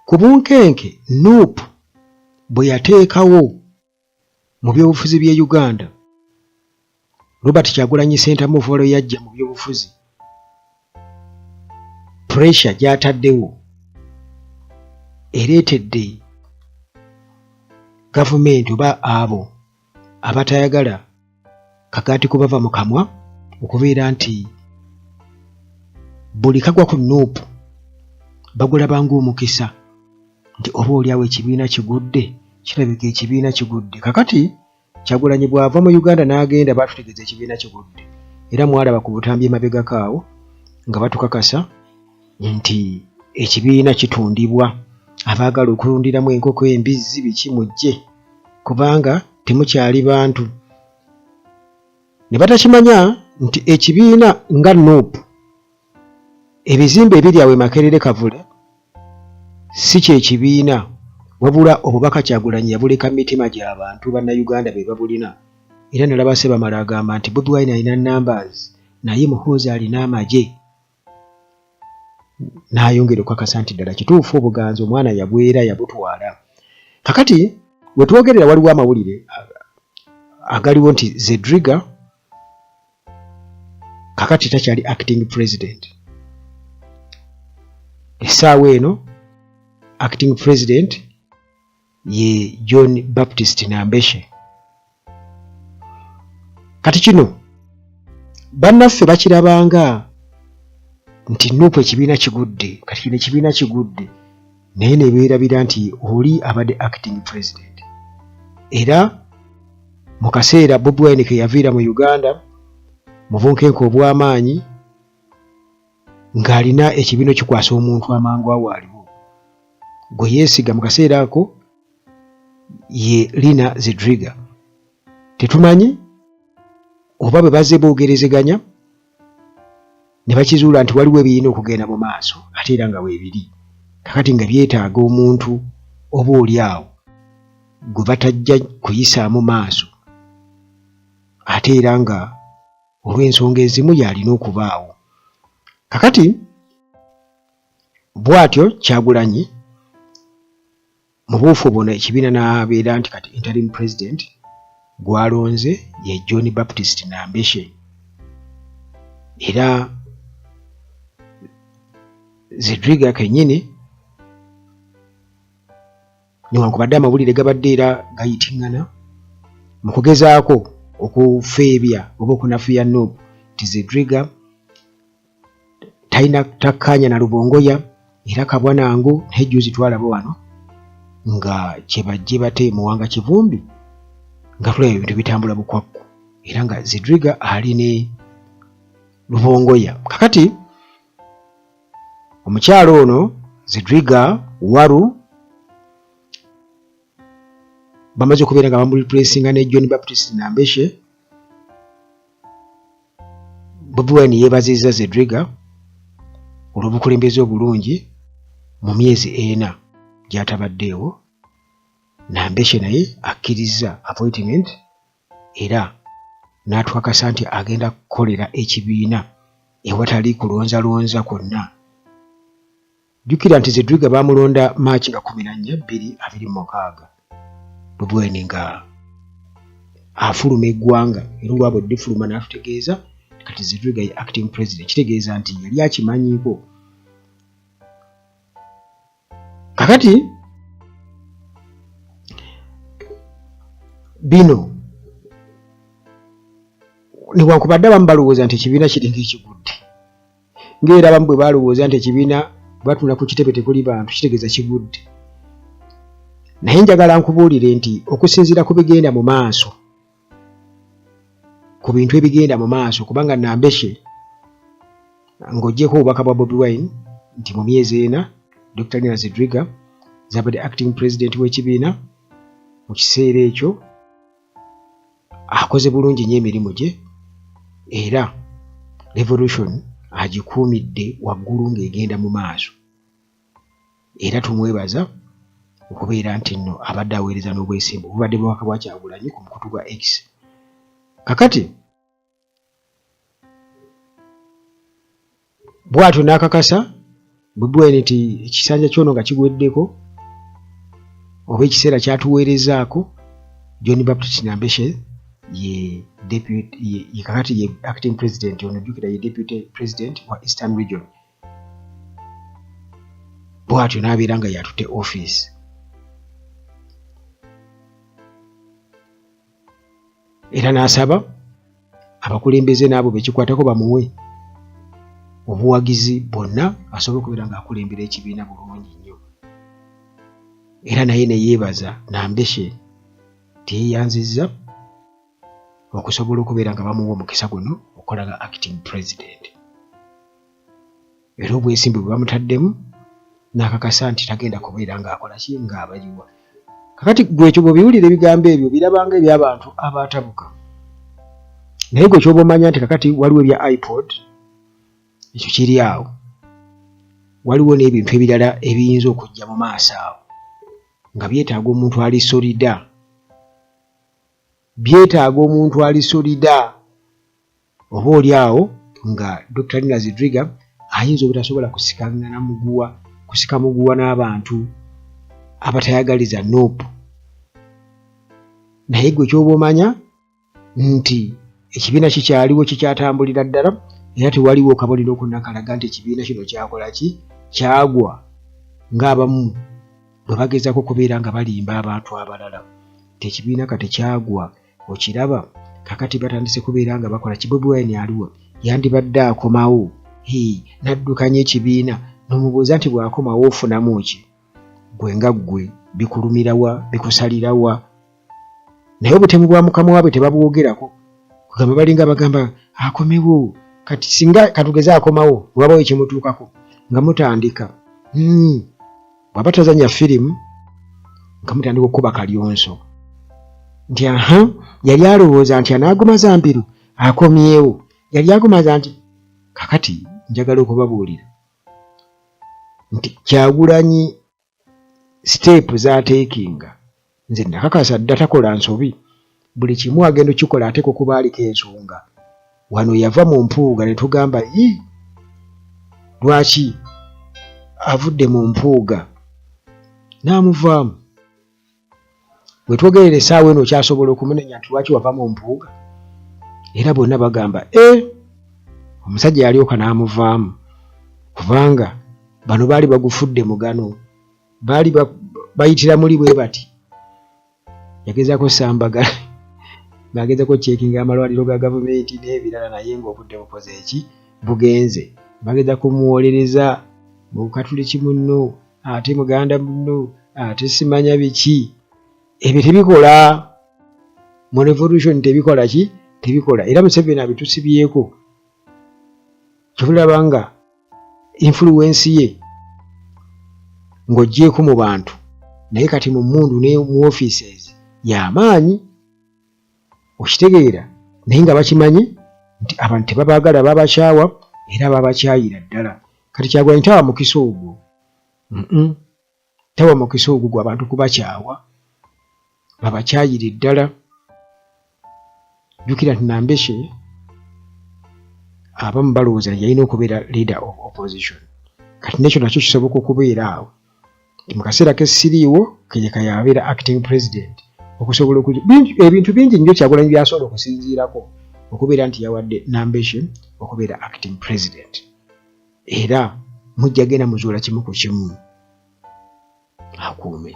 Ku bunkenke Nup bwe yateekawo mu byobufuzi by'e Uganda, Robert Kyagulanyi Ssentamu okuva lwe yajja mu byobufuzi, pressure gy'ataddewo ereetedde gavumenti oba abo abatayagala kagaati kubava mu kamwa okubeera nti buli kagwa ku Nup bagulaba ng'omukisa nti oba olyawo ekibiina kigudde, kirabika ekibiina kigudde. Kakati Kyagulanyi bw'ava mu Uganda n'agenda baatutegeeza ekibiina kigudde era mwalaba ku butambi emabegako awo nga batukakasa nti ekibiina kitundibwa abaagala okulundiramu enkoko embizzi biki mujje kubanga temukyali bantu ne batakimanya nti ekibiina nga Nup Ebizimbe ebiri awo e Makerere Kavule si kye kibiina wabula obubaka Kyagulanyi yabuleka mu mitima gya bantu Bannayuganda be babulina era nalaba Ssebamala agamba nti Bobi Wine alina numbers naye Muhoozi alina amagye n'ayongera okukakasa nti ddala kituufu obuganzi omwana yabwera yabutwala. Kakati wetwogerera waliwo amawulire agaliwo nti Zedriga kakati takyali acting president essaawa eno acting president ye John Baptist Nambeshe kati kino bannaffe bakirabanga nti nuupu ekibiina kigudde kati kino ekibiina kigudde naye nebeerabira nti oli abadde acting president era mu kaseera Bobi Wine ke yaviira mu Uganda mu bunkenke obw'amaanyi ng'alina ekibiina okikwasa omuntu amangu awo aliwo gwe yeesiga mu kaseera ako ye Lina Zedriga tetumanyi oba bwe bazze boogerezeganya ne bakizuula nti waliwo ebirina okugenda mu maaso ate era nga weebiri kakati nga byetaaga omuntu oba oli awo gwe batajja kuyisaamu maaso ate era nga olw'ensonga ezimu y'alina okubaawo kakati bw'atyo Kyagulanyi Mu buufu buno ekibiina n'abeera nti kati interim president gw'alonze ye John Baptist Nambeshe era Zedriga kennyini newankubadde amawulire gabadde era gayitingana mu kugezaako okufeebya oba okunafuya Nup nti Zedriga talina takkaanya na Lubongoya era kabwa nangu naye jjuuzi twalaba wano nga kyebajje bate Muwanga Kivumbi nga tulaba ebintu bitambula bukwakku era nga Zidriga ali ne Lubongoya kakati omukyalo ono Zidriga Waru bamaze okubeera nga bamureplacinga ne John Baptist Nambeshe Bobi Wine yeebazizza Zedriga olw'obukulembeze obulungi mu myezi ena gy'atabaddeewo. Nambeshe naye akkirizza appointment era n'atukakasa nti agenda kukolera ekibiina ewatali kulonzalonza kwonna. Jjukira nti Zedriga baamulonda March nga 14 2026 Bobi Wine nga afuluma eggwanga era olwabwe ddifuluma n'atutegeeza kati Zedriga ye acting president kitegeeza nti yali akimanyiiko kakati bino newankubadde abamu balowooza nti ekibiina kiringa ekigudde Ng'era abamu bwe balowooza nti ekibiina bwe batunula ku kitebe tekuli bantu kitegeeza kigudde. Naye njagala nkubuulire nti okusinziira ku bigenda mu maaso ku bintu ebigenda mu maaso kubanga Nambeshe ng'ogyeko obubaka bwa Bobi Wine nti mu myezi ena Dr. Lina Zedriga zabadde acting president w'ekibiina mu kiseera ekyo akoze bulungi nnyo emirimu gye era revolution agikuumidde waggulu ng'egenda mu maaso era tumwebaza okubeera nti nno abadde aweereza n'obwesimbu bubadde bubaka bwa Kyagulanyi ku mukutu gwa X kakati bw'atyo n'akakasa Bobi Wine nti ekisanja kyono nga kigweddeko oba ekiseera kyatuweerezaako John Baptist Nambeshe ye deputy ye kakati ye acting president ono jjukira ye deputy president wa Eastern Region bw'atyo n'abeera nga yatutte office era n'asaba abakulembeze n'abo bekikwatako bamuwe obuwagizi bwonna asobole okubeera ng'akulembera ekibiina bulungi nnyo era naye ne yeebaza Nambeshe teyeyanzizza okusobola okubeera nga bamuwa omukisa guno okukola nga acting president era obwesimbu bwe bamutaddemu n'akakasa nti tagenda kubeera ng'akola ki ng'abayiwa kakati gwe ekyo bw'obiwulira ebigambo ebyo birabanga eby'abantu abaatabuka naye gwe kyoba omanya nti kakati waliwo ebya ipod ekyo kiri awo waliwo n'ebintu ebirala ebiyinza okujja mu maaso awo nga byetaaga omuntu ali solida byetaaga omuntu ali solida oba oli awo nga Dr. Lina Zidriga ayinza obutasobola kusikangana muguwa kusika muguwa n'abantu abatayagaliza nup naye gwe kyoba omanya nti ekibiina kikyaliwo kikyatambulira ddala era tewaliwo kabonero konna kalaga nti ekibiina kino kyakola ki kyagwa ng'abamu bwe bagezako okubeera nga balimba abantu abalala nti ekibiina kati kyagwa okiraba kakati batandise kubeera nga bakola ki Bobi Wine aliwo yandibadde akomawo n'addukanya ekibiina n'omubuuza nti bw'akomawo ofunamu ki gwe nga ggwe bikulumirawa bikusalirawa naye obutemu bwa mukama waabwe tebabwogerako kugamba balinga bagamba akomewo kati singa katugeze akomawo wabawo ekimutuukako nga mutandika hmm. bwaba tazanya firimu nga mutandika okukuba kalyonso nti aha yali alowooza nti anaagumaza mpiru akomyewo yali agumaza nti kakati njagala okubabuulira nti kyagulanyi siteepu z'ateekinga nze nakakasa dda takola nsobi buli kimu agenda okikola ateekwa okuba aliko ensonga wano yava mu mpuuga ne tugamba yi lwaki avudde mu mpuuga n'amuvaamu wetwogerera essaawa eno okyasobola okumunenya nti lwaki wava mu mpuuga era bonna bagamba e omusajja yalyoka n'amuvaamu kubanga bano baali bagufudde mugano baali bayitira muli bwe bati yagezaako sambagala ng'agezako cekinga amalwaliro ga gavumenti n'ebirala naye ng'obudde bukoze eki bugenze bageza kumuwolereza mukatuliki munno ate muganda munno ate simanya biki ebyo tebikola mu revolution tebikola ki tebikola era museveni abitusibyeko kyobulaba nga influence ye ng'oggyeeko mu bantu naye kati mu mmundu ne mu offices y'amaanyi okitegeera naye nga bakimanyi nti abantu tebabaagala babakyawa era babakyayira ddala kati Kyagulanyi tawa mukisa ogwo tawa mukisa ogwo gwa bantu kubakyawa babakyayire ddala jjukira nti Nambeshe abamu balowooza nti yalina okubeera leader of opposition kati nekyo nakyo kisoboka okubeera awo nti mu kaseera ke siriiwo Keyeka yabeera acting president okusobola ebintu bingi nnyo Kyagulanyi byasobola okusinziirako okubeera nti yawadde Nambeshe okubeera acting president era mujja genda muzuula kimu ku kimu akuume.